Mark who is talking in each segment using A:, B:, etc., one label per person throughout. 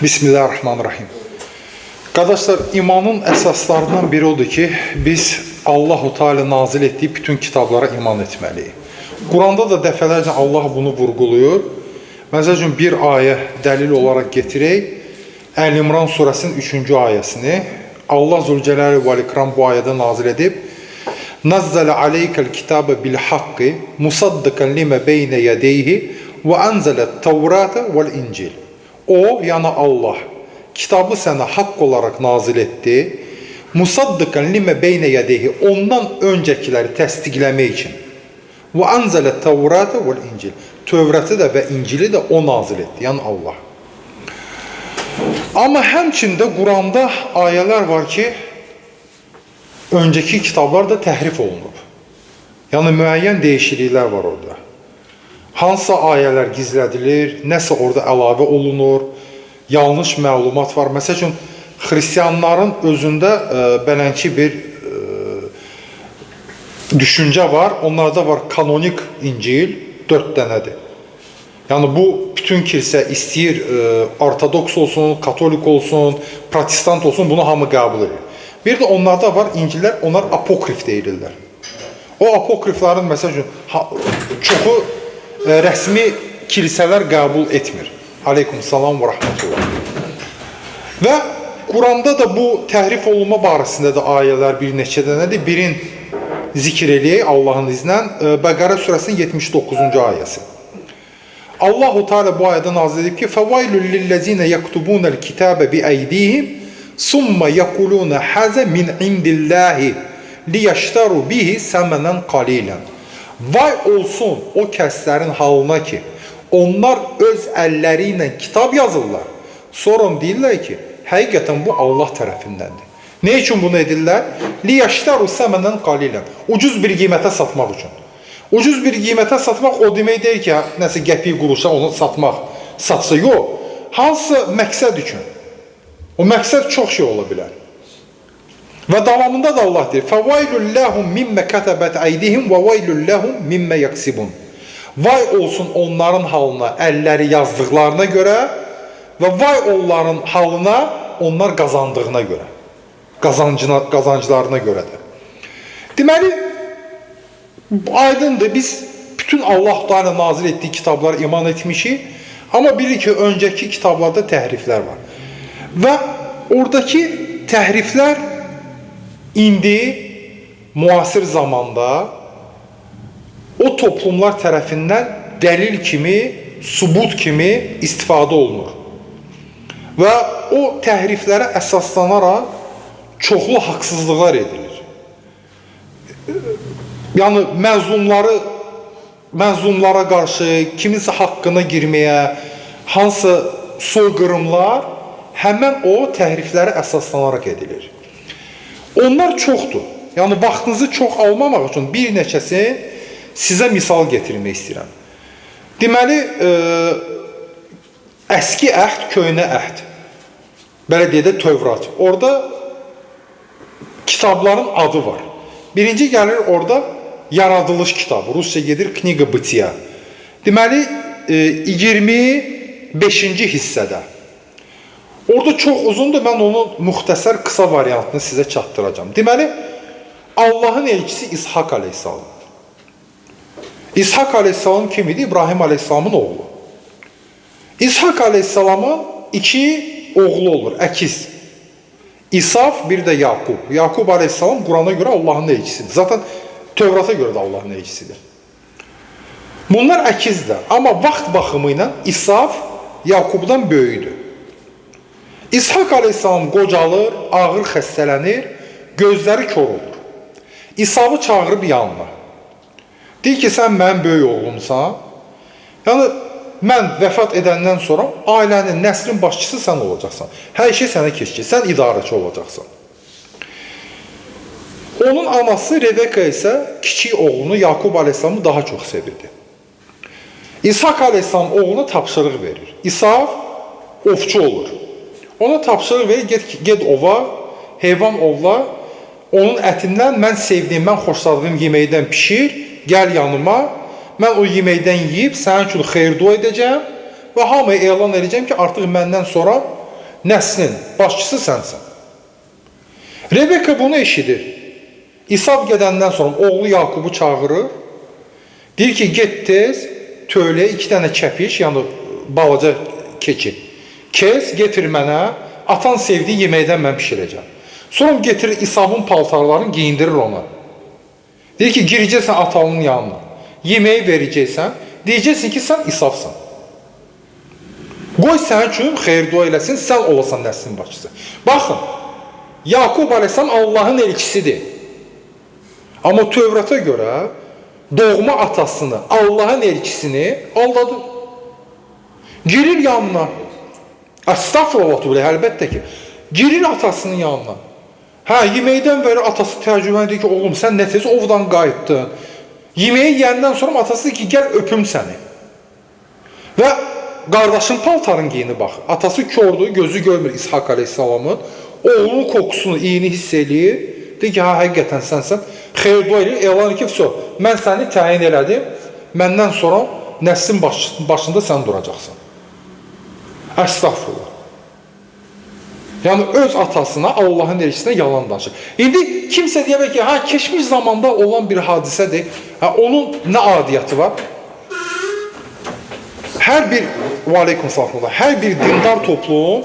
A: Bismillahirrahmanirrahim. Qardaşlar, imanın əsaslarından biri odur ki, biz Allahu Teala nazil etdiyi bütün kitablara iman etməliyik. Quranda da dəfələrcə Allah bunu vurğulayır. Məsəl üçün bir ayə dəlil olaraq getirək. Əl-İmran surəsinin 3-cü ayəsini. Allah Zülcəlali vəl İkram bu ayədə nazil edib. Nazzala aleykel kitabe bil haqqi musaddiqan lima beyne yedeyhi və enzelet Tevrate vel İncil. O, yəni Allah, kitabı sənə haqq olaraq nazil etdi. Musaddiqan lima beyne yedeyhi, ondan öncəkiləri təsdiqləmək üçün. Və enzelet Tevrate vel İncil. Tövratı da və İncili də o nazil etdi, yəni Allah. Amma həmçində Quranda ayələr var ki, öncəki kitablar da təhrif olunub. Yəni müəyyən dəyişikliklər var orada. Hansısa ayələr gizlədilir, nəsə orada əlavə olunur, yanlış məlumat var. Məsəl üçün, xristianların özündə belənkı bir düşüncə var. Onlarda var kanonik İncil, 4 dənədir. Yəni bu bütün kilsə istəyir ortodoks olsun, katolik olsun, protestant olsun, bunu hamı qəbul edir. Bir də onlarda var İncillər, onlar apokrif deyilirlər. O apokriflərin məsəl üçün çoxu rəsmi kilsələr qəbul etmir. Aleykum salam və rəhmətullah. Və Quranda da bu təhrif olunma barəsində də ayələr bir neçə dənədir. Birin zikr eləyək Allahın izni ilə. Bəqərə surəsinin 79-cu ayəsi. Allahu Teala bu ayədə nazil edib ki: "Fəvailul lillezine yektubunel kitabe bi eydihim summa yekuluna haza min indillahi liyashtaru bihi samanan qalilan." Vay olsun o kəslərin halına ki, onlar öz əlləri ilə kitab yazırlar. Sonra deyirlər ki, həqiqətən bu Allah tərəfindəndir. Nə üçün bunu edirlər? Liyashtaru samanan qalilan. Ucuz bir qiymətə satmaq üçün. Ucuz bir qiymətə satmaq o demək deyil ki, nəsə qəpik quruşa onu satmaq, satsa yox. Hansısa məqsəd üçün. O məqsəd çox şey ola bilər. Və davamında da Allah deyir: "Fəvailul ləhum mimmə kətəbət əydihim və vailul ləhum mimmə yaksibun." Vay olsun onların halına əlləri yazdıqlarına görə və vay onların halına onlar qazandığına görə. Qazanclarına görə də. Deməli, aydındır, biz bütün Allah Teala nazil etdiyi kitablara iman etmişik, amma bilirik ki, öncəki kitablarda təhriflər var. Və oradakı təhriflər indi müasir zamanda o toplumlar tərəfindən dəlil kimi, sübut kimi istifadə olunur. Və o təhriflərə əsaslanaraq çoxlu haqsızlıqlar edilir. Yəni məzlumlara qarşı kiminsə haqqına girməyə, hansı soyqırımlar həmən o təhriflərə əsaslanaraq edilir. Onlar çoxdur. Yəni vaxtınızı çox almamaq üçün bir neçəsini sizə misal getirmək istəyirəm. Deməli, əski əhd, köhnə əhd. Belə deyək də Tövrat. Orada kitabların adı var. Birinci gəlir orada Yaradılış kitabı. Rusca gedir Kniga Bıtiya. Deməli, 25-ci hissədə. Orada çox uzundur, mən onun müxtəsər qısa variantını sizə çatdıracağam. Deməli, Allahın elçisi İshak aleyhissalam. İshak aleyhissalam kim idi? İbrahim aleyhissalamın oğlu. İshak aleyhissalamın iki oğlu olur, əkiz. İsaf, bir də Yaqub. Yaqub aleyhissalam Qurana görə Allahın elçisidir. Zaten Tövrata görə də Allahın elçisidir. Bunlar əkizdir. Amma vaxt baxımı ilə İsaf Yaqubdan böyükdür. İshak aleyhissalam qocalır, ağır xəstələnir, gözləri kor olur. İsafı çağırıb yanına. Deyir ki, sən mənim böyük oğlumsan. Yəni, mən vəfat edəndən sonra ailənin, nəslin başçısı sən olacaqsan. Hər şey sənə keçəcək, sən idarəçi olacaqsan. Onun anası Rebeka isə kiçik oğlunu Yaqub aleyhissalamı daha çox sevirdi. İshak aleyhissalam oğluna tapşırıq verir. İsaf ovçu olur. Ona tapşırıq verir, get ova, heyvan ovla, onun ətindən mən sevdiyim, mən xoşladığım yeməkdən pişir, gəl yanıma, mən o yeməkdən yeyib sənin üçün xeyir dua edəcəm və hamıya elan edəcəm ki, artıq məndən sonra nəslin başçısı sənsən. Rebeka bunu eşidir. İsav gedəndən sonra oğlu Yaqubu çağırır. Deyir ki, get tez tövləyə 2 dənə kəpiş, yəni balaca keçi. Kes, getir mənə, atan sevdiyi yeməkdən mən pişirəcəm. Sonra getirir İsavın paltarlarını geyindirir ona. Deyir ki, girəcəksən atanın yanına, yeməyi verəcəksən, deyəcəksin ki, sən İsavsan. Qoy sənin üçün xeyir dua eləsin, sən olasan nəslin başçısı. Baxın, Yaqub əleyhissalam Allahın elçisidir. Amma Tövrata görə doğma atasını, Allahın elçisini aldadır. Girir yanına. Əstəğfurullah, əlbəttə ki. Girir atasının yanına. Hə, yeməkdən verir, atası təəccüblənir, deyir ki, oğlum, sən nə tez ovdan qayıtdın. Yeməyi yeyəndən sonra atası deyir ki, gəl öpüm səni. Və qardaşın paltarın geyini baxır. Atası kördür, gözü görmür İshak əleyhissalamın. Oğlunun kokusunu, iyini hiss eləyir. Deyir ki, hə, həqiqətən sənsən. Xeyir dua eləyir, elan edir ki, vəsə, mən səni təyin elədim. Məndən sonra nəslin başında sən duracaqsan. Əstəğfurullah. Yəni, öz atasına, Allahın elçisinə yalan danışır. İndi kimsə deyə bilər ki, hə, keçmiş zamanda olan bir hadisədir. Hə, onun nə adiyyatı var? Hər bir, və aleykum salam, hər bir dindar toplum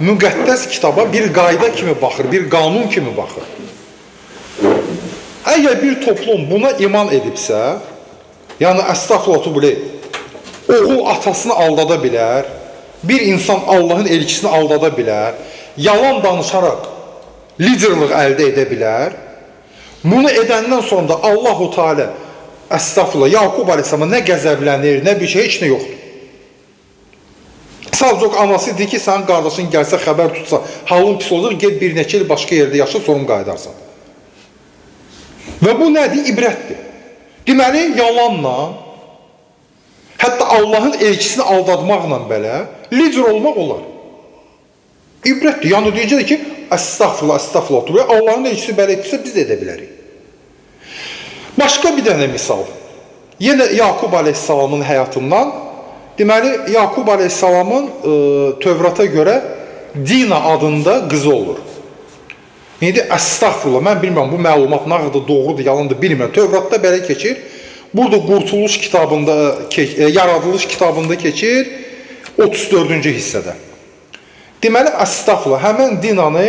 A: müqəddəs kitaba bir qayda kimi baxır, bir qanun kimi baxır. Əgər bir toplum buna iman edibsə, yəni əstəğfurullah, oğul atasını aldada bilər, bir insan Allahın elçisini aldada bilər, yalan danışaraq liderlik əldə edə bilər. Bunu edəndən sonra da Allahu Teala əstəğfurullah, Yaqub əleyhissalama nə qəzəblənir, nə bir şey, heç nə yoxdur. Sadəcə anası deyir ki, sənin qardaşın gəlsə, xəbər tutsa, halın pis olacaq, get bir neçə il başqa yerdə yaşa, sonra qayıdarsan. Və bu nədir? İbrətdir. Deməli, yalanla, hətta Allahın elçisini aldatmaqla belə lider olmaq olar. İbrətdir. Yəni, deyəcək ki, əstəğfurullah, əstəğfurullah, Allahın elçisi belə etdirsə, biz də edə bilərik. Başqa bir dənə misal. Yenə Yaqub əleyhissalamın həyatından. Deməli, Yaqub əleyhissalamın Tövrata görə Dina adında qızı olur. İndi əstəğfurullah, mən bilmirəm, bu məlumat nə qədər doğrudur, yalandır, bilmirəm. Tövratda belə keçir. Burada Qurtuluş kitabında, Yaradılış kitabında keçir 34-cü hissədə. Deməli, əstəğfurullah, həmən Dinanı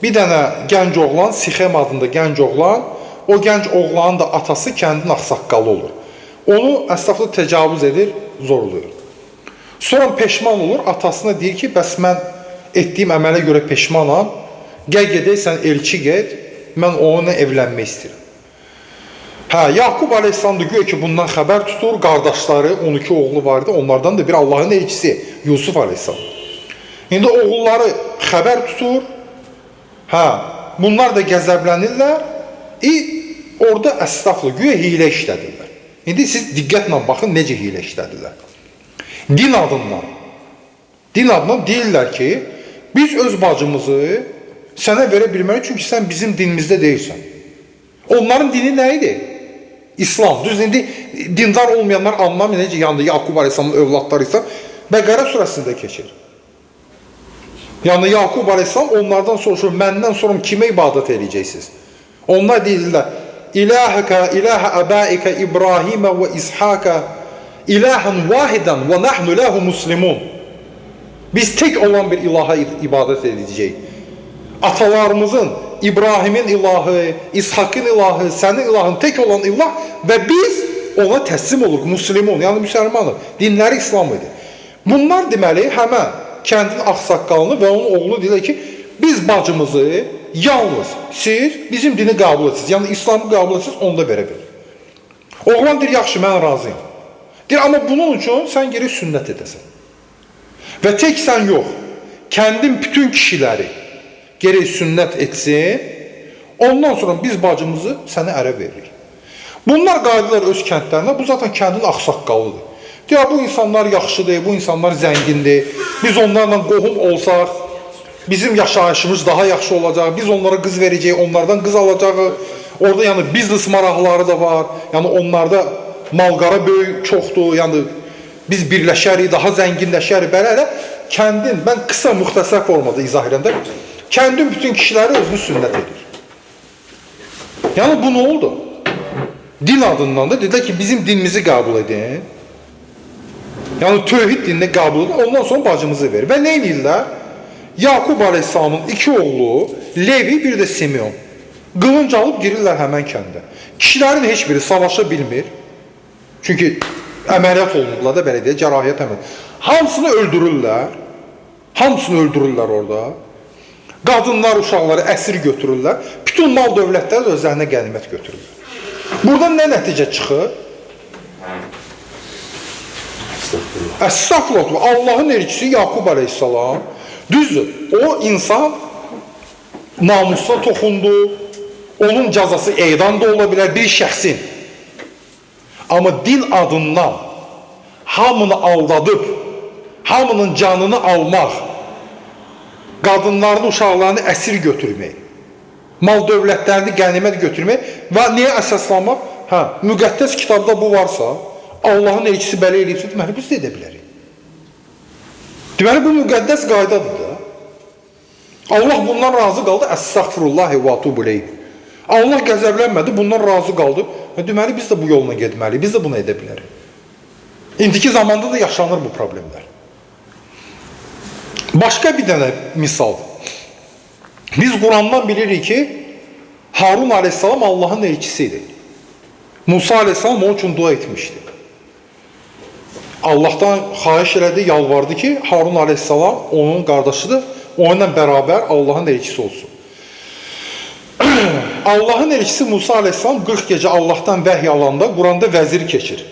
A: bir dənə gənc oğlan, Sixem adında gənc oğlan, o gənc oğlanın da atası kəndin ağsaqqalı olur. Onu əstəğfurullah tecavüz edir, zorlayır. Sonra peşman olur, atasına deyir ki, bəs mən etdiyim əmələ görə peşmanam, gəl gedək, sən elçi get, mən onunla evlənmək istəyirəm. Hə, Yaqub əleyhissalam da güya ki, bundan xəbər tutur, qardaşları, 12 oğlu vardı, onlardan da bir Allahın elçisi, Yusuf əleyhissalam. İndi oğulları xəbər tutur, hə, bunlar da qəzəblənirlər, orada əstəğfurullah, güya hiylə işlədirlər. İndi siz diqqətlə baxın, necə hiylə işlədirlər. Din adından deyirlər ki, biz öz bacımızı sənə verə bilmərik, çünki sən bizim dinimizdə deyilsən. Onların dini nə idi? İslam. Düz indi dindar olmayanlar anlamıyor necə yandı Yaqub əleyhissalamın övladları isə Bəqərə surəsində keçir. Yəni Yaqub əleyhissalam onlardan soruşur, məndən sonra kimə ibadət edəcəksiniz? Onlar deyirlər, İlahəkə, ilahə əbaikə İbrahimə və İshakə ilahən vahidən və nəhnu ləhu muslimun. Biz tek olan bir ilaha ibadət edəcəyik. Atalarımızın, İbrahimin ilahı, İshak'ın ilahı, sənin ilahın tek olan ilah və biz ona təslim oluruq, muslimun, yəni müsəlmanıq. Dinləri İslam idi. Bunlar deməli, həmən kəndin ağsaqqalını və onun oğlu deyirlər ki, biz bacımızı yalnız siz bizim dini qəbul etsiniz, yəni İslamı qəbul etsiniz, onu da verə bilir. Oğlan deyir, yaxşı, mən razıyım. Deyir, amma bunun üçün sən geri sünnət edəsən. Və tek sən yox, kəndin bütün kişiləri geri sünnət etsin, ondan sonra biz bacımızı sənə ərə veririk. Bunlar qayıdırlar öz kəndlərinə, bu zaten kəndin ağsaqqalıdır. Deyir, bu insanlar yaxşıdır, bu insanlar zəngindir, biz onlarla qohum olsaq, bizim yaşayışımız daha yaxşı olacaq, biz onlara qız verəcəyik, onlardan qız alacağıq. Orada yəni biznes maraqları da var, yəni onlarda malqara böyük çoxdur, yəni Biz birləşərik, daha zənginləşərik, belə elə. Kəndin, mən qısa müxtəsər formada izah edəndə, kəndin bütün kişiləri özünü sünnət edir. Yəni bu nə oldu? Din adından da dedilər ki, bizim dinimizi qəbul edin. Yəni tövhid dinini qəbul edin, ondan sonra bacımızı verir. Və nə edirlər? Yaqub Aleyhisselamın iki oğlu, Levi, bir də Simeon. Qılınc alıb girirlər həmən kəndə. Kişilərin heç biri savaşa bilmir. Çünki əməliyyat olunublar da, belə deyək, cərrahiyyət əməliyyat. Hamısını öldürürlər. Hamısını öldürürlər orada. Qadınlar, uşaqları əsir götürürlər. Bütün mal dövlətləri də özlərinə qənimət götürürlər. Buradan nə nəticə çıxır? Əstəğfurullah. Allahın elçisi Yaqub Aleyhisselam. Düzdür, o insan namusuna toxundu, onun cəzası edam da ola bilər bir şəxsin. Amma din adından hamını aldadıb, hamının canını almaq, qadınlarını, uşaqlarını əsir götürmək, mal dövlətlərini qənimət götürmək və niyə əsaslanmaq? Hə, müqəddəs kitabda bu varsa, Allahın elçisi belə eləyibsə, deməli biz də edə bilərik. Deməli bu müqəddəs qaydadır da. Allah bundan razı qaldı. Əstəğfirullahi və atubu ileyh. Allah qəzəblənmədi, bundan razı qaldı. Deməli biz də bu yolla getməliyik, biz də bunu edə bilərik. İndiki zamanda da yaşanır bu problemlər. Başqa bir dənə misal. Biz Qurandan bilirik ki, Harun Aleyhisselam Allahın elçisi idi. Musa Aleyhisselam onun üçün dua etmişdi. Allahdan xahiş elədi, yalvardı ki, Harun Aleyhisselam onun qardaşıdır, onunla bərabər Allahın elçisi olsun. Allahın elçisi Musa Aleyhisselam 40 gecə Allahdan vəhy alanda Quranda vəzir keçir.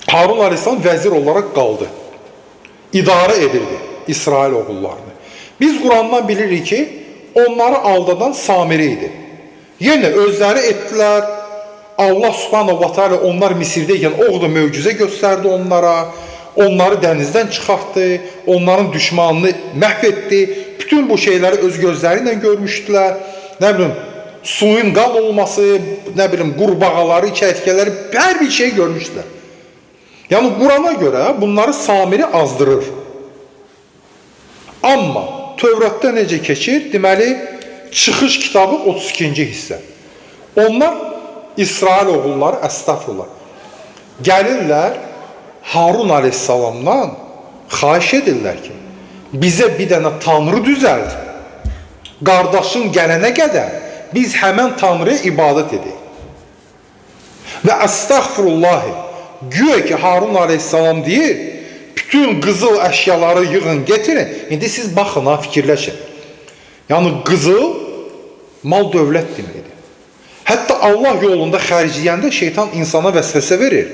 A: Harun Aleyhisselam vəzir olaraq qaldı. İdarə edirdi İsrail oğullarını. Biz Qurandan bilirik ki, onları aldadan Samiri idi. Yenə özləri etdilər. Allah Subhanahu va Teala onlar Misirdəykən o da möcüzə göstərdi onlara. Onları dənizdən çıxartdı, onların düşmanını məhv etdi. Bütün bu şeyləri öz gözləri ilə görmüşdülər. Nə bilim, suyun qan olması, nə bilim, qurbağaları, çərtkələri, hər bir şey görmüşdülər. Yəni Qurana görə bunları Samiri azdırır. Amma Tövratda necə keçir? Deməli, Çıxış kitabı 32-ci hissə. Onlar İsrail oğulları, əstəğfurullah, gəlirlər Harun Aleyhisselamdan xahiş edirlər ki, bizə bir dənə tanrı düzəld. Qardaşın gələnə qədər biz həmən tanrıya ibadət edək. Və əstəğfurullah, güya ki Harun Aleyhisselam deyir, bütün qızıl əşyaları yığın, getirin. İndi siz baxın, ha, fikirləşin. Yəni qızıl mal dövlət deməkdir. Hətta Allah yolunda xərcləyəndə şeytan insana vəsvəsə verir.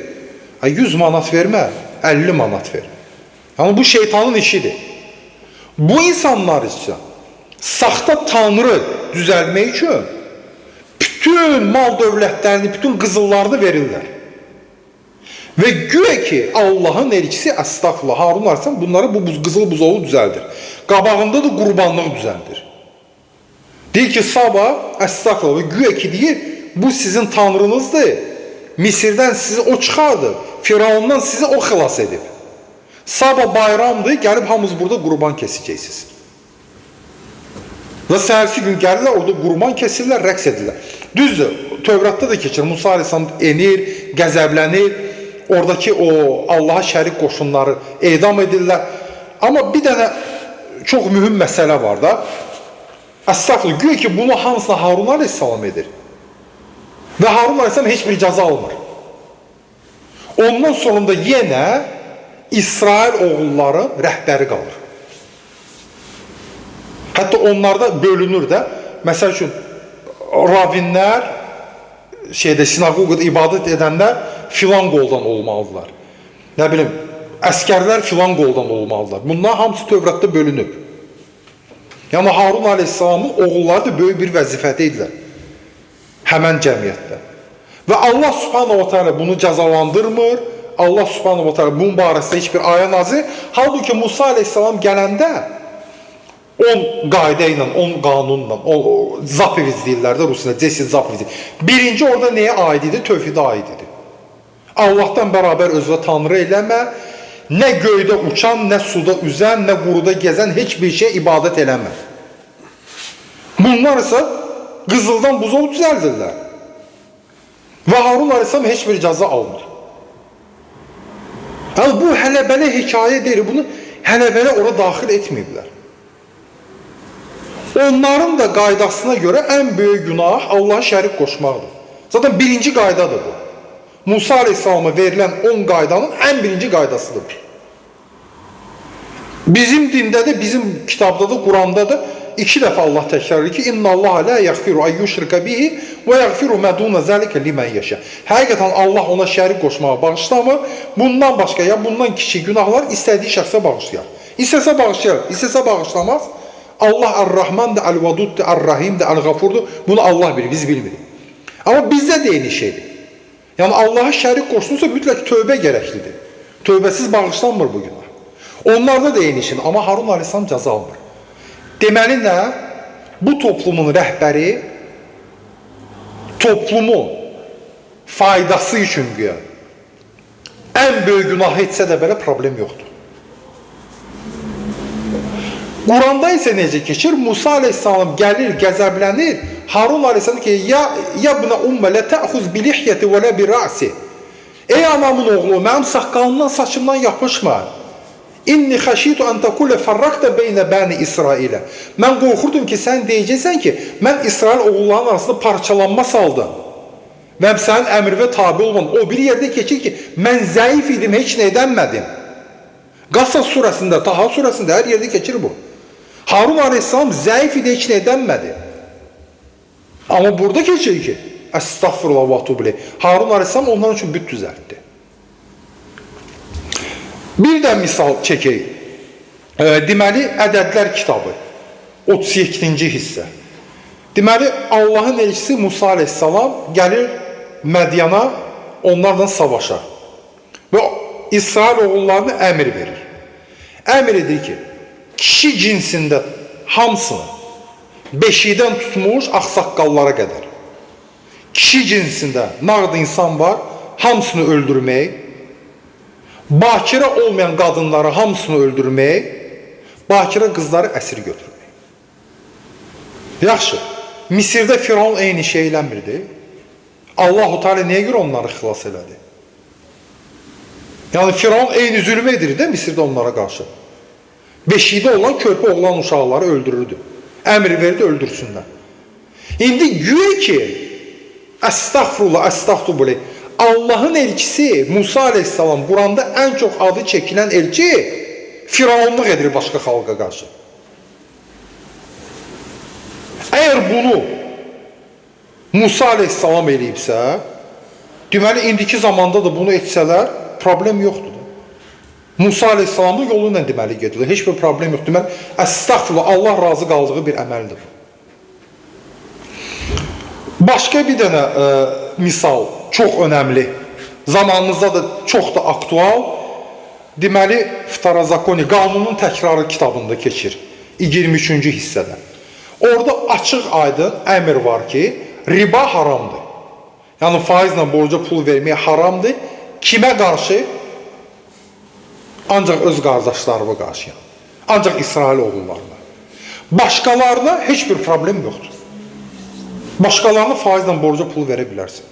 A: 100 manat vermə, 50 manat ver. Yəni bu şeytanın işidir. Bu insanlar isə saxta tanrı düzəltmək üçün bütün mal dövlətlərini, bütün qızıllarını verirlər. Və güya ki Allahın elçisi əstəğfurullah Harun Aleyhisselam bunları bu qızıl buzovu düzəldir. Qabağında da qurbanlıq düzəldir. Deyir ki sabah əstəğfurullah və güya ki deyir bu sizin tanrınızdır. Misirdən sizi o çıxardı. Firavundan sizi o xilas edib. Sabah bayramdır, gəlib hamınız burada qurban kesəcəksiniz. Və səhərsi gün gəlirlər, orada qurban kesirlər, rəqs edirlər. Düzdür, Tövratda da keçir. Musa Aleyhisselam enir, qəzəblənir. Oradakı o Allaha şərik qoşunları edam edirlər. Amma bir dənə çox mühüm məsələ var da. Əstəğfurullah, güya ki bunu hamısını Harun Aleyhisselam edir. Və Harun Aleyhisselam heç bir cəza almır. Ondan sonra da yenə İsrail oğulları rəhbəri qalır. Hətta onlarda bölünür də. Məsəl üçün, ravinlər, şeydə, sinagogada ibadət edənlər filan qoldan olmalıdırlar. Nə bilim, əskərlər filan qoldan olmalıdırlar. Bunlar hamısı Tövratda bölünüb. Yəni Harun Aleyhisselamın oğulları da böyük bir vəzifədə idilər. Həmən cəmiyyətdə. Və Allah Subhanahu va Teala bunu cəzalandırmır. Allah Subhanahu va Teala bunun barəsində heç bir ayə nazil. Halbuki Musa Aleyhisselam gələndə 10 qayda ilə, 10 qanunla, o zapoviz deyirlər də rusca, 10 zapoviz. Birinci orada nəyə aid idi? Tövhidə aid idi. Allahdan bərabər özünə tanrı eləmə, nə göydə uçan, nə suda üzən, nə quruda gəzən heç bir şey ibadət eləmə. Bunlar isə qızıldan buzov düzəldirlər. Və Harun Aleyhisselam heç bir cəza almır. Yəni, bu hələ belə hekayə deyil, bunu hələ belə ora daxil etməyiblər. Onların da qaydasına görə ən böyük günah Allaha şərik qoşmaqdır. Zaten birinci qaydadır bu. Musa Aleyhisselama verilən 10 qaydanın ən birinci qaydasıdır bu. Bizim dində də, bizim kitabda da, Quranda da 2 dəfə Allah təkrar edir ki, İnna Allaha la yaghfiru an yushraka bihi və yaghfiru ma duna zalika limen yasha. Həqiqətən Allah ona şərik qoşmağı bağışlamır. Bundan başqa ya bundan kiçik günahlar istədiyi şəxsə bağışlayar. İstəsə bağışlayar, istəsə bağışlamaz. Allah Ər-Rahmandır, Əl-Vaduddur, Ər-Rahimdir, Əl-Ğafurdur. Bunu Allah bilir, biz bilmirik. Amma bizdə də eyni şeydir. Yəni Allaha şərik qoşulursa mütləq tövbə gərəklidir. Tövbəsiz bağışlanmır bu günah. Onlarda da eyni şeydir, amma Harun Aleyhisselam cəza almır. Deməli nə? Bu toplumun rəhbəri toplumun faydası üçün güya ən böyük günah etsə də belə problem yoxdur. Quranda isə necə keçir? Musa Aleyhisselam gəlir, qəzəblənir. Harun Aleyhisselam ki, ya buna ummə lə təxuz bi lihyəti və lə bi rəsi. Ey anamın oğlu, mənim saqqalımdan, saçımdan yapışma. İnni xəşitu ən təkulə fərraqtə beynə bəni İsrailə. Mən qorxurdum ki, sən deyəcəksən ki, mən İsrail oğullarının arasında parçalanma saldım. Və sənin əmrivə tabi olmadım. O bir yerdə keçir ki, mən zəif idim, heç nə edənmədim. Qasas surəsində, Taha surəsində hər yerdə keçir bu. Harun Aleyhisselam zəif idi, heç nə edənmədi. Amma burada keçir ki, əstəğfirullah və etûbü ileyh. Harun Aleyhisselam onlar üçün büt düzəltdi. Bir də misal çəkək. Deməli, Ədədlər kitabı, 37-ci hissə. Deməli, Allahın elçisi Musa Aleyhisselam gəlir Mədyana, onlarla savaşa. Və İsrail oğullarına əmr verir. Əmr edir ki, kişi cinsində hamısını beşikdən tutmuş ağsaqqallara qədər. Kişi cinsində nağd insan var, hamısını öldürmək, bakirə olmayan qadınları hamısını öldürmək, bakirə qızları əsir götürmək. Yaxşı, Misirdə Firavun eyni şey eləmirdi. Allahu Teala niyə görə onları xilas elədi? Yəni Firavun eyni zülmü edirdi də Misirdə onlara qarşı. Beşikdə olan körpə oğlan uşaqları öldürürdü. Əmr verdi, öldürsünlər. İndi güya ki, əstəğfirullah, əstəğfirullah, Allahın elçisi Musa Aleyhisselam Quranda ən çox adı çəkilən elçi firavunluq edir başqa xalqa qarşı. Əgər bunu Musa Aleyhisselam eləyibsə, deməli indiki zamanda da bunu etsələr problem yoxdur. Musa Aleyhisselamın yolu ilə deməli gedirlər. Heç bir problem yoxdur. Deməli, əstəğfirullah, Allah razı qaldığı bir əməldir bu. Başqa bir dənə misal, çox önəmli, zamanımızda da çox da aktual, deməli, Vtorazakoni, Qanunun təkrarı kitabında keçir, 23-cü hissədə. Orada açıq aydın əmr var ki, riba haramdır. Yəni, faizlə borca pul vermək haramdır. Kimə qarşı? Ancaq öz qardaşlarına qarşı. Ancaq İsrail oğullarına. Başqalarına heç bir problem yoxdur. Başqalarına faizlə borca pul verə bilərsən.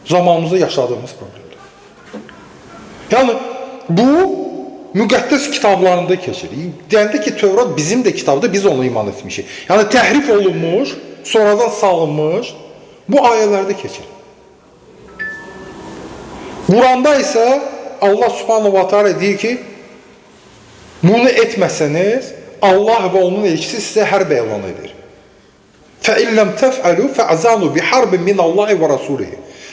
A: Zamanımızda yaşadığımız problemdir. Yəni, bu müqəddəs kitablarında keçir. Deyəndə ki, Tövrat bizim də kitabda, biz ona iman etmişik. Yəni, təhrif olunmuş, sonradan salınmış, bu ayələrdə keçir. Quranda isə Allah Subhanahu va Teala deyir ki, bunu etməsəniz, Allah və onun elçisi sizə hərb elan edir. فَاِنْ لَمْ تَفْعَلُوا فَاَذَانُوا بِحَرْبٍ مِنَ اللّٰهِ وَرَسُولِهِ.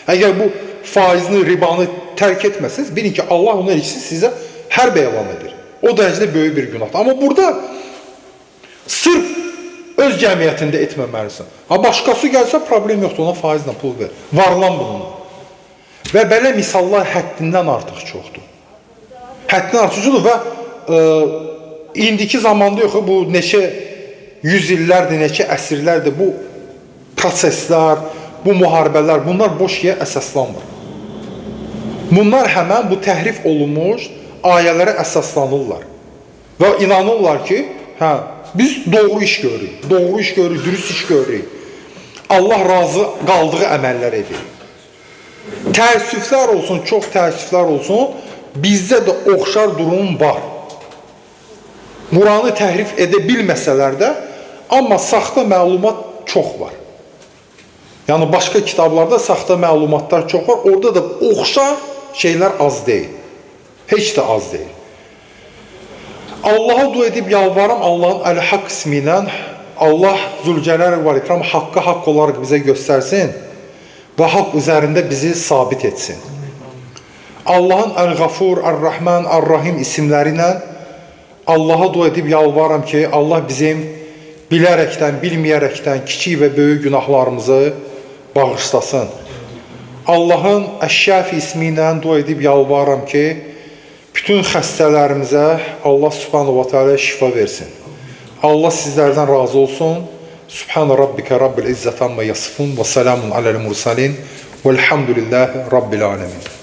A: Əgər bu faizini, ribanı tərk etməsəniz, bilin ki, Allah onun elçisi sizə hərb elan edir. O dərəcədə böyük bir günahdır. Amma burada sırf öz cəmiyyətində etməməlisən. Ha, başqası gəlsə problem yoxdur, ona faizlə pul ver. Varlan bununla. Və belə misallar həddindən artıq çoxdur. Həddindən artıq çoxdur və indiki zamanda yox, bu neçə yüz illərdir, neçə əsrlərdir bu proseslər, bu müharibələr, bunlar boş yerə əsaslanmır. Bunlar həmən bu təhrif olunmuş ayələrə əsaslanırlar. Və inanırlar ki, hə, biz doğru iş görürük, doğru iş görürük, dürüst iş görürük. Allah razı qaldığı əməllər edir. Təəssüflər olsun, çox təəssüflər olsun, bizdə də oxşar durum var. Quranı təhrif edə bilməsələr də, amma saxta məlumat çox var. Yəni başqa kitablarda saxta məlumatlar çox var. Orada da oxşar şeylər az deyil. Heç də az deyil. Allaha dua edib yalvarım Allahın Əl-Haqq ismi ilə Allah Zülcəlal və İkram haqqı haqq olaraq bizə göstərsin və haqq üzərində bizi sabit etsin. Allahın Əl-Ğafur, Ər-Rəhman, Ər-Rahim isimləri ilə Allaha dua edib yalvarıram ki, Allah bizim bilərəkdən, bilməyərəkdən kiçik və böyük günahlarımızı bağışlasın. Allahın Əş-Şəfi ismi ilə dua edib yalvarıram ki, bütün xəstələrimizə Allah Subhanahu va Teala şifa versin. Allah sizlərdən razı olsun. Subhana rabbika rabbil izzati amma yasifun və selamun alel mursalin velhamdülillahi rabbil alamin.